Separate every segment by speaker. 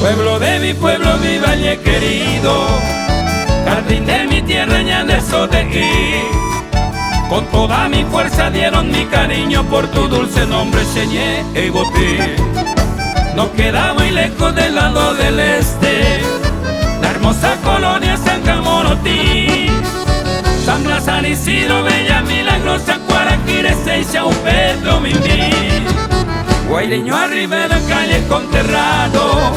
Speaker 1: Pueblo de mi pueblo, mi valle querido, jardín de mi tierra, ñande sote'i. Con toda mi fuerza dieron mi cariño por tu dulce nombre, Cheñe Egotí. No queda muy lejos del lado del este, la hermosa colonia San Camorotí. San Blas, San Isidro, Bella Milagrosa, Guaraquire, Seixa, Upeto, Mimí. Guaireño Rivera, calle Conterrado,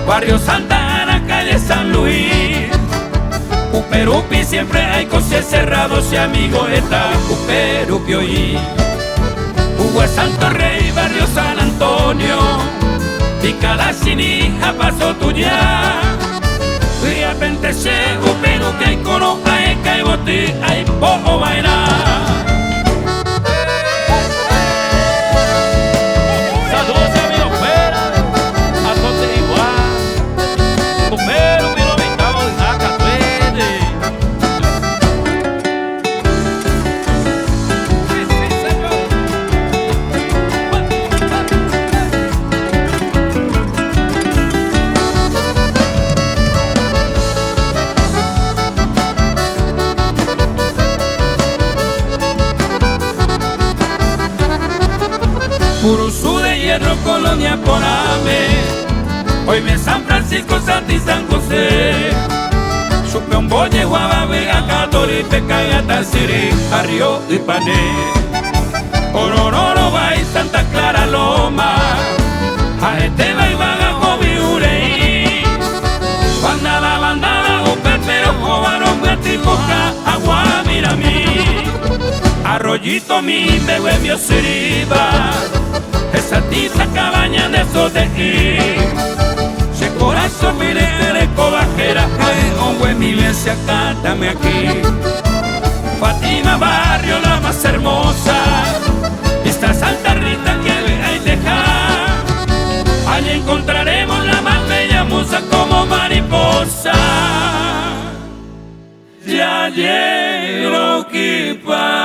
Speaker 1: Barrio Santa Ana, calle San Luis. Uperupi siempre hay cosas cerrados y amigo está Uperupi hoy. Hugo Santo Rey, Barrio San Antonio, Picada Sinija, paso tuya. Y a Penteche, Uperupi, hay cono, hay caiboti, hay po baila.
Speaker 2: Saludos amigos fuera, a todos igual. Uperupi lo invitamos a Catuene.
Speaker 1: Sí, sí, señor. Curuzú de Hierro, Colonia Porame, hoy me San Francisco, Santi y San José. Supe un boye, Guababe, Acatori, Pecaya, Tasiri, Arrio y Pané. Orororo, Bay, Santa Clara, Loma, Aeteba y Vaga, Jobi, Urei. Bandada, bandada, Upe, pero, Jobaro, Guatipoca, Agua, Miramí. Arroyito, mi, me, mi, Osiriba, esa tita cabaña de Soteí. Se corazón, mire, eres cobajera, ay, hombre, mi iglesia, cátame aquí. Fátima, barrio, la más hermosa, esta Santa Rita que ve ahí dejar. Allí encontraremos la más bella musa como mariposa. Ya llego que pa.